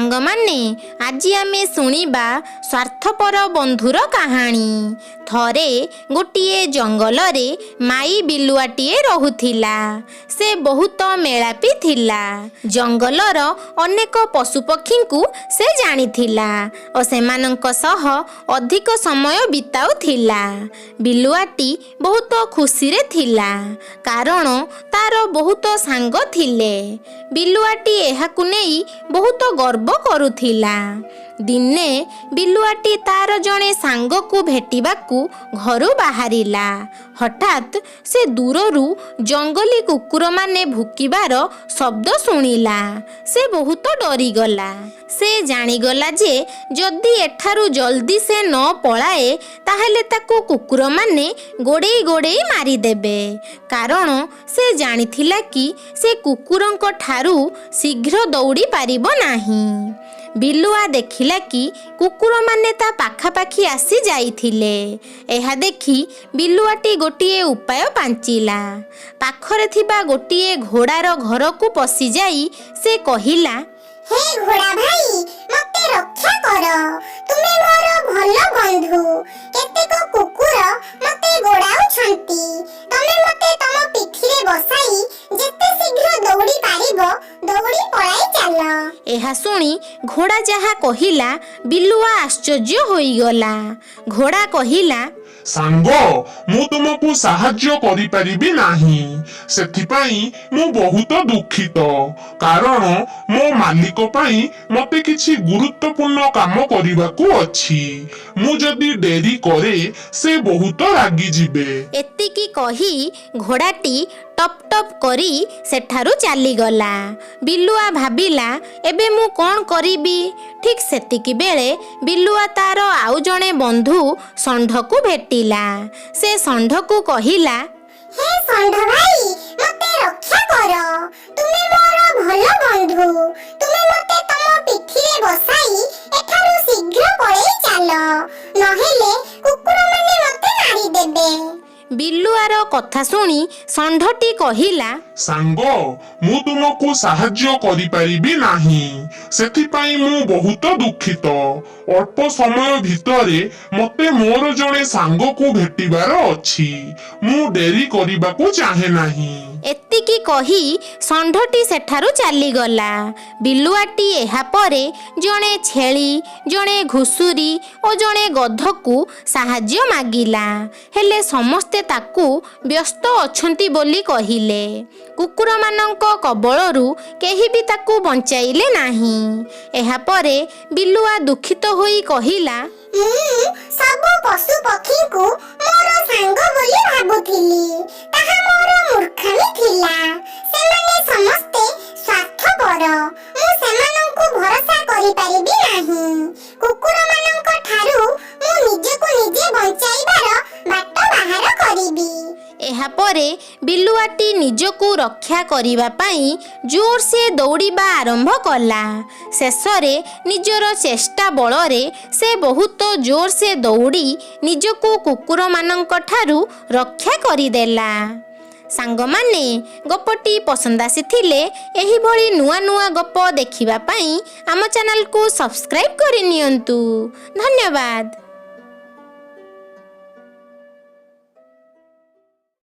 ସାଙ୍ଗମାନେ, ଆଜି ଆମେ ଶୁଣିବା ସ୍ୱାର୍ଥପର ବନ୍ଧୁର କାହାଣୀ। ଥରେ ଗୋଟିଏ ଜଙ୍ଗଲରେ ମାଇ ବିଲୁଆଟିଏ ରହୁଥିଲା। ସେ ବହୁତ ମେଳାପି ଥିଲା। ଜଙ୍ଗଲର ଅନେକ ପଶୁପକ୍ଷୀଙ୍କୁ ସେ ଜାଣିଥିଲା ଓ ସେମାନଙ୍କ ସହ ଅଧିକ ସମୟ ବିତାଉଥିଲା। ବିଲୁଆଟି ବହୁତ ଖୁସିରେ ଥିଲା, କାରଣ ତାର ବହୁତ ସାଙ୍ଗ ଥିଲେ। ବିଲୁଆଟି ଏହାକୁ ନେଇ ବହୁତ ଗର୍ବ କରୁଥିଲା। ଦିନେ ବିଲୁଆଟି ତାର ଜଣେ ସାଙ୍ଗକୁ ଭେଟିବାକୁ ଘରୁ ବାହାରିଲା। ହଠାତ୍ ସେ ଦୂରରୁ ଜଙ୍ଗଲୀ କୁକୁରମାନେ ଭୁକିବାର ଶବ୍ଦ ଶୁଣିଲା। ସେ ବହୁତ ଡରିଗଲା। ସେ ଜାଣିଗଲା ଯେ ଯଦି ଏଠାରୁ ଜଲ୍ଦି ସେ ନ ପଳାଏ, ତାହେଲେ ତାକୁ କୁକୁରମାନେ ଗୋଡ଼େଇ ଗୋଡ଼େଇ ମାରିଦେବେ, କାରଣ ସେ ଜାଣିଥିଲା କି ସେ କୁକୁରଙ୍କ ଠାରୁ ଶୀଘ୍ର ଦୌଡ଼ି ପାରିବ ନାହିଁ। ବିଲୁଆ ଦେଖିଲା କି କୁକୁରମାନେ ତା ପାଖାପାଖି ଆସି ଯାଇଥିଲେ। ଏହା ଦେଖି ବିଲୁଆଟି ଗୋଟିଏ ଉପାୟ ପାଞ୍ଚିଲା। ପାଖରେ ଥିବା ଗୋଟିଏ ଘୋଡ଼ାର ଘରକୁ ପଶିଯାଇ ସେ କହିଲା, ହେ ଘୋଡ଼ା ଭାଇ, ମତେ ରକ୍ଷା କର। ତୁମେ ମୋର ଭଲ ବନ୍ଧୁ। କେତେକ କୁକୁର ମତେ ଗୋଡ଼ାଉଛନ୍ତି। ତମେ ମତେ ତମ ପିଠିରେ ବସାଇ ଯେତେ ଶୀଘ୍ର ଦୌଡ଼ି ପାରିବ, ଦୌଡ଼ି ପଳାଇ ଚାଲ। ଏହା ଶୁଣି ଘୋଡ଼ା ଯାହା କହିଲା, ବିଲୁଆ ଆଶ୍ଚର୍ଯ୍ୟ ହୋଇଗଲା। ଘୋଡ଼ା କହିଲା, ସାଙ୍ଗ, ମୁଁ ତୁମକୁ ସାହାଯ୍ୟ କରିପାରିବି ନାହିଁ। ସେଥିପାଇଁ ମୁଁ ବହୁତ ଦୁଃଖିତ, କାରଣ ମୋ ମାଲିକ ପାଇଁ ମତେ କିଛି ଗୁରୁତ୍ୱପୂର୍ଣ୍ଣ କାମ କରିବାକୁ ଅଛି। ମୁଁ ଯଦି ଡେରି କରେ, ସେ ବହୁତ ରାଗିଯିବେ। ଏତିକି କହି ଘୋଡ଼ାଟି ଟପ୍ ଟପ୍ କରି ସେଠାରୁ ଚାଲିଗଲା। ବିଲୁଆ ଭାବିଲା, ଏବେ ମୁଁ କ'ଣ କରିବି? ଠିକ୍ ସେତିକି ବେଳେ ବିଲୁଆ ତାର ଆଉ ଜଣେ ବନ୍ଧୁ ଷଣ୍ଢକୁ ଭେଟିଲା। ସେ ଷଣ୍ଢକୁ କହିଲା, ହେ ଷଣ୍ଢ ଭାଇ, ମତେ ରକ୍ଷା କର। ତୁମେ ମୋର ଭଲ ବନ୍ଧୁ। ତୁମେ ମତେ ତମ ପିଠିରେ ବସାଇ ଏଠାରୁ ଶୀଘ୍ର ପଳେଇ ଚାଲ, ନହେଲେ କୁକୁରମାନେ ମତେ ମାରିଦେବେ। ବିଲୁଆର କଥା ଶୁଣି ଷଣ୍ଢଟି କହିଲା, ସାଙ୍ଗ, ମୁଁ ତୁମକୁ ସାହାଯ୍ୟ କରିପାରିବି ନାହିଁ। ସେଥିପାଇଁ ମୁଁ ବହୁତ ଦୁଃଖିତ। ଅଳ୍ପ ସମୟ ଭିତରେ ମତେ ମୋର ଜଣେ ସାଙ୍ଗକୁ ଭେଟିବାର ଅଛି। ମୁଁ ଡେରି କରିବାକୁ ଚାହେଁ ନାହିଁ। ଏତିକି କହି ଷଣ୍ଢଟି ସେଠାରୁ ଚାଲିଗଲା। ବିଲୁଆଟି ଏହାପରେ ଜଣେ ଛେଳି, ଜଣେ ଘୁଷୁରୀ ଓ ଜଣେ ଗଧକୁ ସାହାଯ୍ୟ ମାଗିଲା। ହେଲେ ସମସ୍ତେ ତାକୁ ବ୍ୟସ୍ତ ଅଛନ୍ତି ବୋଲି କହିଲେ। କୁକୁରମାନଙ୍କ କବଳରୁ କେହି ବି ତାକୁ ବଞ୍ଚାଇଲେ ନାହିଁ। ଏହାପରେ ବିଲୁଆ ଦୁଃଖିତ ହୋଇ କହିଲା, ମୁଁ ସବୁ ପଶୁ ପକ୍ଷୀଙ୍କୁ ମୋର ସାଙ୍ଗ ବୋଲି ଭାବୁଥିଲି। ତାହା ମୋର ମୂର୍ଖାମି ଥିଲା। ସେମାନେ ସମସ୍ତେ ସ୍ୱାର୍ଥପର। ମୁଁ ସେମାନଙ୍କୁ ଭରସା କରିପାରିବି ନାହିଁ। କୁକୁରମାନଙ୍କ ଠାରୁ ମୁଁ ନିଜକୁ ନିଜେ ବଞ୍ଚାଇବାର ବାଟ ବାହାର କରିବି। ଏହାପରେ ବିଲୁଆଟି ନିଜକୁ ରକ୍ଷା କରିବା ପାଇଁ ଜୋରସେ ଦୌଡ଼ିବା ଆରମ୍ଭ କଲା। ଶେଷରେ ନିଜର ଚେଷ୍ଟା ବଳରେ ସେ ବହୁତ ଜୋରସେ ଦୌଡ଼ି ନିଜକୁ କୁକୁରମାନଙ୍କ ଠାରୁ ରକ୍ଷା କରିଦେଲା। ସାଙ୍ଗମାନେ, ଗପଟି ପସନ୍ଦ ଆସିଥିଲେ ଏହିଭଳି ନୂଆ ନୂଆ ଗପ ଦେଖିବା ପାଇଁ ଆମ ଚ୍ୟାନେଲକୁ ସବସ୍କ୍ରାଇବ୍ କରିନିଅନ୍ତୁ। ଧନ୍ୟବାଦ।